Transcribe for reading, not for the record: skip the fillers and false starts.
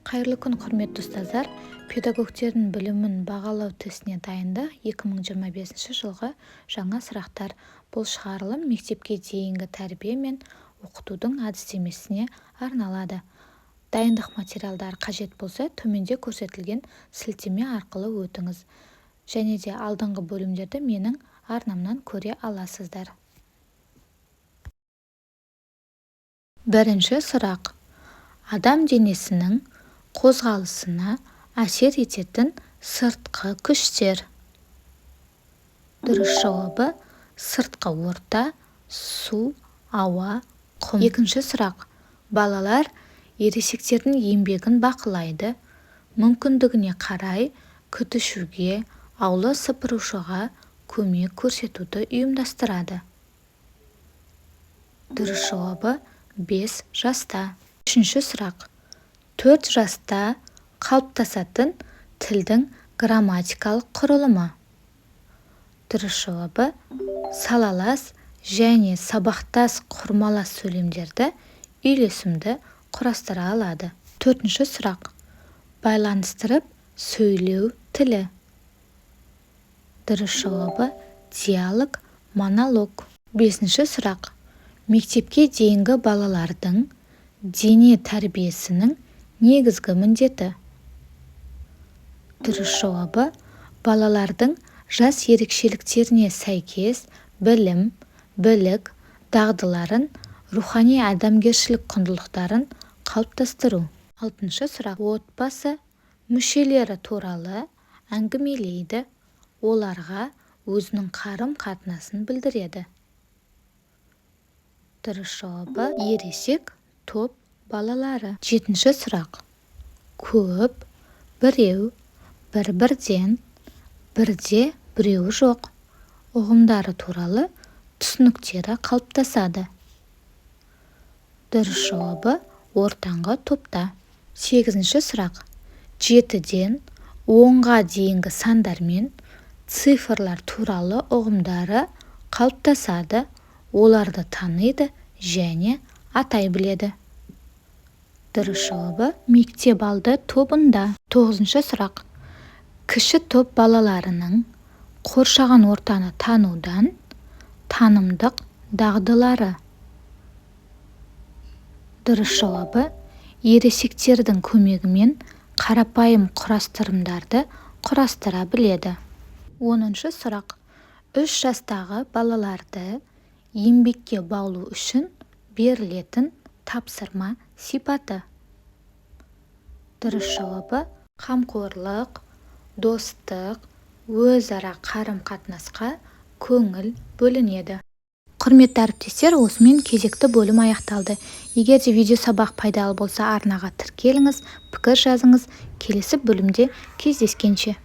Қайырлы күн, құрметті ұстаздар! Педагогтердің білімін бағалау тестіне дайындық, 2025 жылғы жаңа сұрақтар. Бұл шығарылым мектепке дейінгі тәрбие мен оқытудың әдістемесіне арналады. Дайындық материалдары қажет болса, төменде көрсетілген сілтеме арқылы өтіңіз және де алдыңғы бөлімдерді менің арнамнан көре аласыздар. Бірінші сұрақ. Адам денесінің қозғалысына әсер ететін сыртқы күштер. Дұрыс жауабы: сыртқы орта, су, ауа, құм. Екінші сұрақ. Балалар ересектердің еңбегін бақылайды, мүмкіндігіне қарай күтушіге, аула сыпырушыға көмек көрсетуді ұйымдастырады. Дұрыс жауабы: 5 жаста. Үшінші сұрақ. 4 жаста қалыптасатын тілдің грамматикалық құрылымы. Дұрыс жауабы: салалас және сабақтас құрмалас сөйлемдерді үйлесімді құрастыра алады. Төртінші сұрақ. Байланыстырып сөйлеу тілі. Дұрыс жауабы: диалог, монолог. Бесінші сұрақ. Мектепке дейінгі балалардың дене тәрбиесінің негізгі міндеті. Дұрыс жауабы: балалардың жас ерекшеліктеріне сәйкес білім, білік, дағдыларын, рухани-адамгершілік құндылықтарын қалыптастыру. Алтыншы сұрақ. Отбасы мүшелері туралы әңгімелейді, оларға өзінің қарым-қатынасын білдіреді. Дұрыс жауабы: ересек топ балалары. Жетінші сұрақ. Көп, біреу, бір-бірден, бірде біреуі жоқ ұғымдары туралы түсініктері қалыптасады. Дұрыс жауабы: ортаңғы топта. Сегізінші сұрақ. 7-ден 10-ға дейінгі сандар мен цифрлар туралы ұғымдары қалыптасады, оларды таниды және атай біледі. Дұрыс жауабы: мектепалды тобында. Тоғызыншы сұрақ. Кіші топ балаларының қоршаған ортаны танудан танымдық дағдылары. Дұрыс жауабы: ересектердің көмегімен қарапайым құрастырымдарды құрастыра біледі. 10-шы сұрақ. 3 жастағы балаларды еңбекке баулу үшін берілетін тапсырма сипаты. Дұрыс жауабы: қамқорлық, достық, өзара қарым-қатынасқа көңіл бөлінеді. Құрметті әріптестер, осымен кезекті бөлім аяқталды. Егер де видео сабақ пайдалы болса, арнаға тіркеліңіз, пікір жазыңыз. Келесі бөлімде кездескенше!